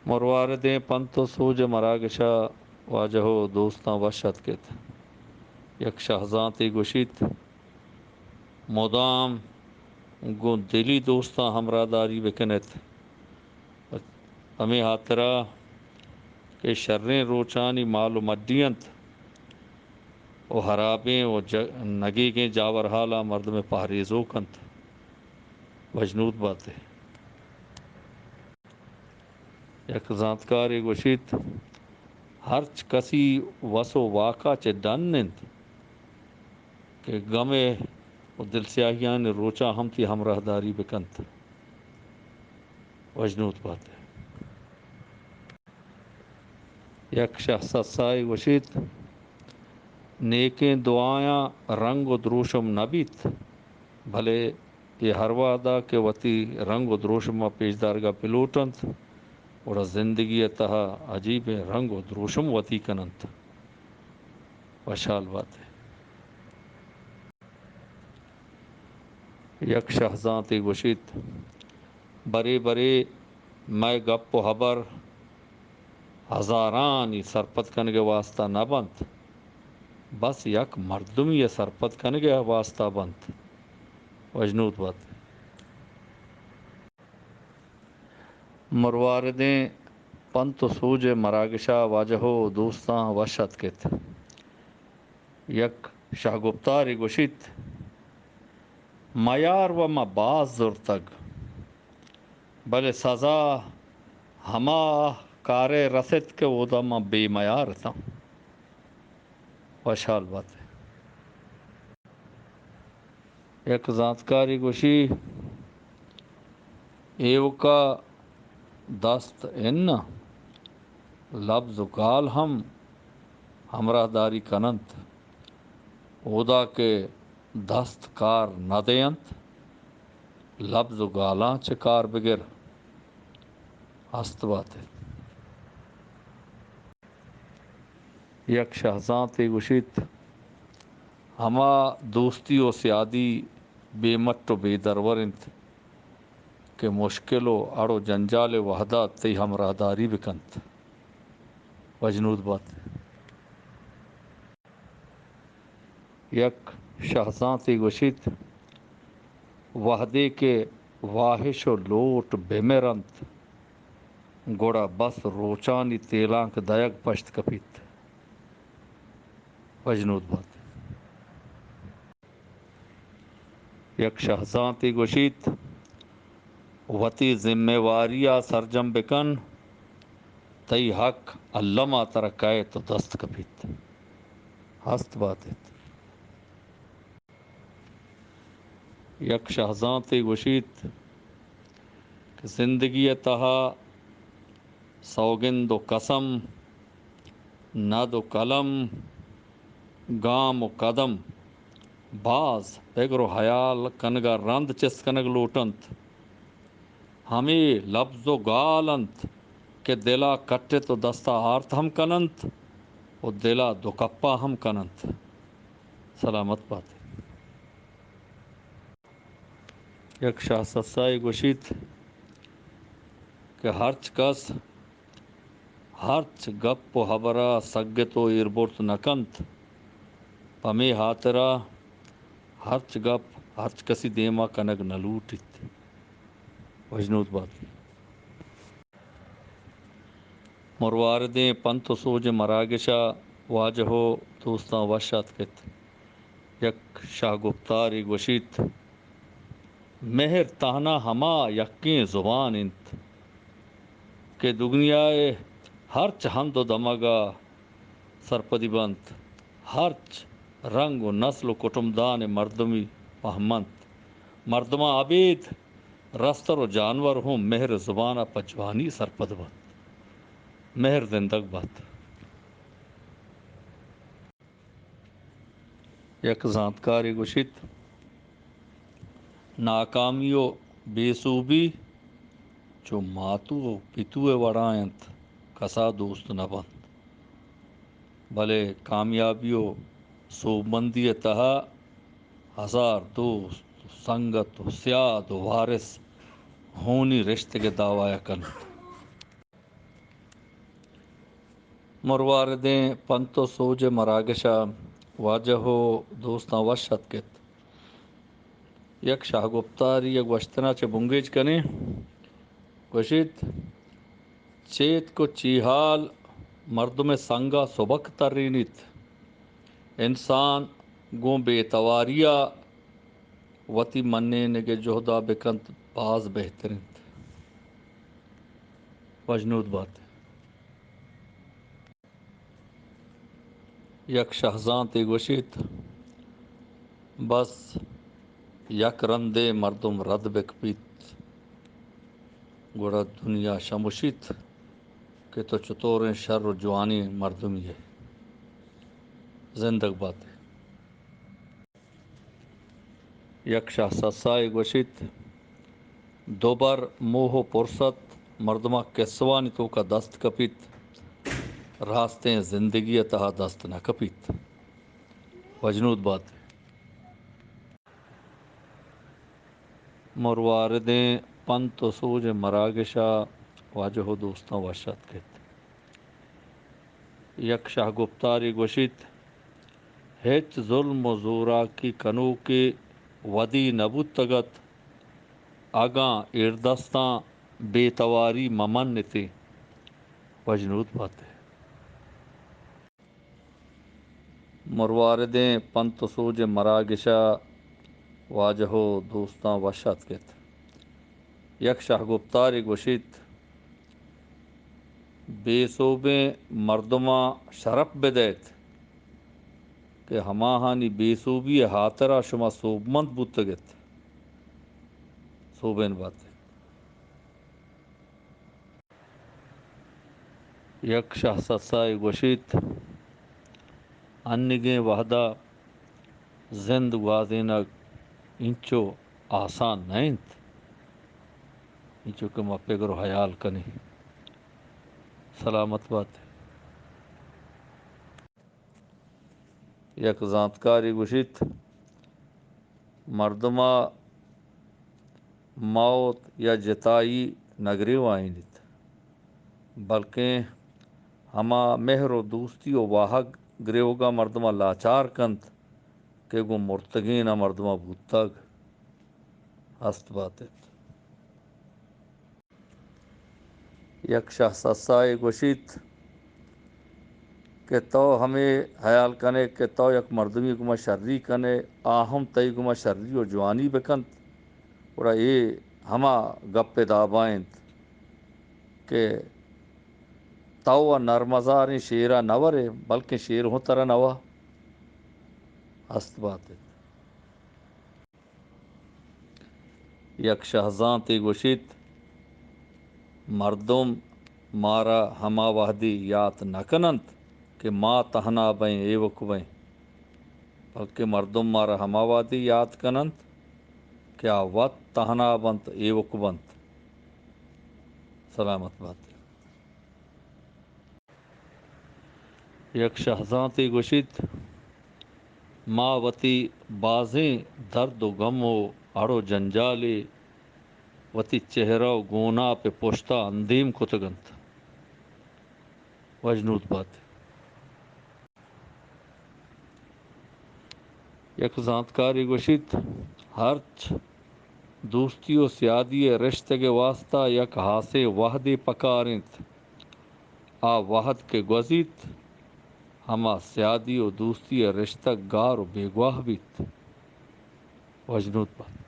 مرواردیں پنت ءُ سوج ءِ مراگش ءَ واجہ ءُ دوستاں وش اتک ات۔ یک شہزانتے گوشیت، مدام گوں دلی دوستاں ہمراہداری بکن ات۔ ہمے ہاترا کہ شریں روچانی مال ءُ مڈی انت ءُ ہرابیں ءُ ج-، نگیگیں جاورحالاں مردم پہریزوک انت۔ وجنود بات ئے۔ یک زانتکارے گوشیت، ہرچ کسی وس ءُ واکا چہ ڈن انت کہ گم ءُ دلسیاہیانی روچاں ہم تئی ہمراہداری بکنت۔ وجنود بات ئے۔ یک شہ سسائے گوشیت، نیکیں دعایاں رنگ ءُ دروشم نہ بیت، بلے اے ہر وہدا کہ وتی رنگ ءُ دروشم ءَ پیشدارگ ءَ بلوٹ انت، گڑا زندگی ءِ تہا عجیبیں رنگ ءُ دروشم وتی کن انت۔ وشحال بات ئے۔ یک شہزانتے گوشیت، برے برے مئے گپ ءُ ہبر ہزارانی سرپد کنگ ءِ واستا نہ بنت، بس یک مردمی ءِ سرپد کنگ ءِ واستا بنت۔ وجنود بات۔ مرواردیں پنت ءُ سوج ءِ مراگش ءَ واجہ ءُ دوستاں وش اتک ات۔ یک شہگپتارے گوشیت، میار وَ ما باز زرتگ، بلے سزا ہما کارے رست کہ اودا ما بے میار اتاں۔ وشحال بات ئے۔ یک زانتکارے گوشی، ایوکا دست اناں، لبز ءُ گال ہم ہمراہداری کننت۔ اودا کہ دست کار نہ دینت، لبز ءُ گالاں چہ کار بگر۔ ہست بات ئے۔ یک شہزانتے گوشیت، ہما دوستی ءُ سیادی بے مٹ ءُ بے درور انت کہ مشکل ءُ اڑ ءُ جنجال ءِ وہدا تئی ہمراہداری بکنت۔ وجنود بات۔ یک شہزانتے گوشیت، وہدے کہ واہش ءُ لوٹ بمرنت، گڑا بس روچانی تیلانک دئیگ پشت کپیت۔ وجنود بات۔ یک شہزانتے گوشیت، وتی ذمہ واریا سرجم بکن، تئی حق الما ترا کئیت ءُ دست کپیت۔ ہست بات ات۔ یک شہزانتے گوشیت کہ زندگی ءِ تہا سوگند ءُ قسم، ند ءُ قلم، گام ءُ قدم باز پگر ءُ ہیال کنگ ءَ رند چست کنگ لوٹ انت۔ ہمے لبز ءُ گال انت کہ دل ءَ کٹت ءُ دست ءَ آرت ہم کن انت ءُ دل ءَ دو کپا ہم کن انت۔ سلامت بات ئے۔ یک شاہ سسائے گوشیت کہ ہرچ کس ہرچ گپ ءُ ہبرا سگت ءُ ایربرت نہ کنت، پمے ہاترا ہرچ گپ ہرچ کسی دیما کنگ نہ لوٹیت۔ وجنود بات۔ مرواردیں پنت ءُ سوج ءِ مراگش ءَ واجہ ءُ دوستاں وش آتک ات۔ یک شاہ گپتارے گوشیت، مہر تہنا ہما یکیں زبان انت کہ دگنیا ءِ ہرچ ہند ءُ دمگ ءَ سرپدی بنت، ہرچ رنگ ءُ نسل ءُ کٹمدان ءِ مردمی پہم انت۔ مردماں ابید رستر ءُ جانور ہوں مہر ءِ زبان ءَ پہ جوانی سرپد بنت۔ مہر زندگ بات۔ یک زانتکارے گوشیت، ناکامی ءُ بے سوبی چو ماتو ءُ پتو ءِ وڑا انت، کسا دوست نہ بنت، بلے کامیابی ءُ سوبمندی ءِ تہا ہزار دوست، سنگت ءُ سیاد ءُ وارث ہونی رشتگ ءِ دعوی ءَ کنت۔ مرواردیں پنت و سوج ءِ مراگش ءَ واجہ و دوستاں وش اتک ات۔ یک شاہ گپتاری ءِ گوشتن ءَ چہ بنگیج کنیں۔ گوشیت، چیتک و چیہال مردم ءِ سنگ ءَ سبک ترینیت۔ انسان گوں بے تواری ءَ وتی منینگ ءِ جہد ءَ بکنت، باز بہتر انت۔ وژنود بات۔ یک شہزانتے گوشیت، بس یک رندے مردم رد بکپیت، گڑا دنیا شموشیت کہ تو چطوریں شر و جوانیں مردمے ئے۔ زندگ بات ئے۔ یک شاہ سسائے گوشیت، دوبر موہ و پرست مردماں کسوانی توکا دست کپیت، راستیں زندگی ءِ تہا دست نہ کپیت۔ وژنود بات۔ مرواردیں پنت و سوج ءِ مراگش ءَ واجہ و دوستاں وش اتک ات۔ یک شاہ گپتارے گوشیت، ہچ ظلم و زوراکی کنوکے ودی نہ بوتگ ات، اگاں ایردستاں بے تواری مہ منتیں۔ وژنود بات ئے۔ مرواردیں پنت و سوج ءِ مراگش ءَ واجہ و دوستاں وش اتک ات۔ یک شاہ گپتارے گوشیت، بے سوبیں مردماں شرپ بدئیت کہ ہماہانی بے سوبی ءِ ہاترا شما سوبمند بوتگ ات۔ سوبین بات ات۔ یک شاہ سسائے گوشیت، انیگیں وہدا زند گوازینگ اینچو آسان نہ انت، اینچو کہ ما پگر و ہیال کنیں۔ سلامت بات۔ یک زانتکارے گوشیت، مردم ءَ موت یا جتائی نہ گریوائینیت، بلکیں ہما مہر و دوستی و واہگ گریوگ ءَ مردم ءَ لاچار کنت کہ گوں مرتگین ءَ مردم ءَ بوتگ۔ ہست بات ات۔ یک شاہ سسائے گوشیت کہ تو ہمے ہیال کن ئے کہ تو یک مردمے گوما شری کن ئے، آ ہم تئی گوما شری و جوانی بکنت، گڑا اے ہما گپ ءِ دابا انت کہ تو و نرمزاریں شیر ءَ نہ ورئے، بلکیں شیر ہوں ترا نوا۔ ہست بات ات۔ یک شہزانتے گوشیت، مردم مارا ہما وہدے یات نہ کن انت کہ ما تہنا بئیں، ایوک بئیں، بلکیں مردم مارا ہما وہدے یات کن انت کہ آ وت تہنا بنت، ایوک بنت۔ سلامت بات۔ یک شہزانتے گوشیت، ما وتی بازیں درد و گم و اڑ و جنجالے وتی چہرہ و گوناپ ءِ پشتا اندیم کتگ انت۔ وژنود بات۔ یک زانتکارے گوشیت، ہرچ دوستی و سیادی ءِ رشتگ ءِ واستا یک ہاسیں وہدے پکار انت۔ آ وہد کہ گوزیت، ہما سیادی و دوستی ءِ رشتگ گار و بیگواہ بیت۔ وژنود بات۔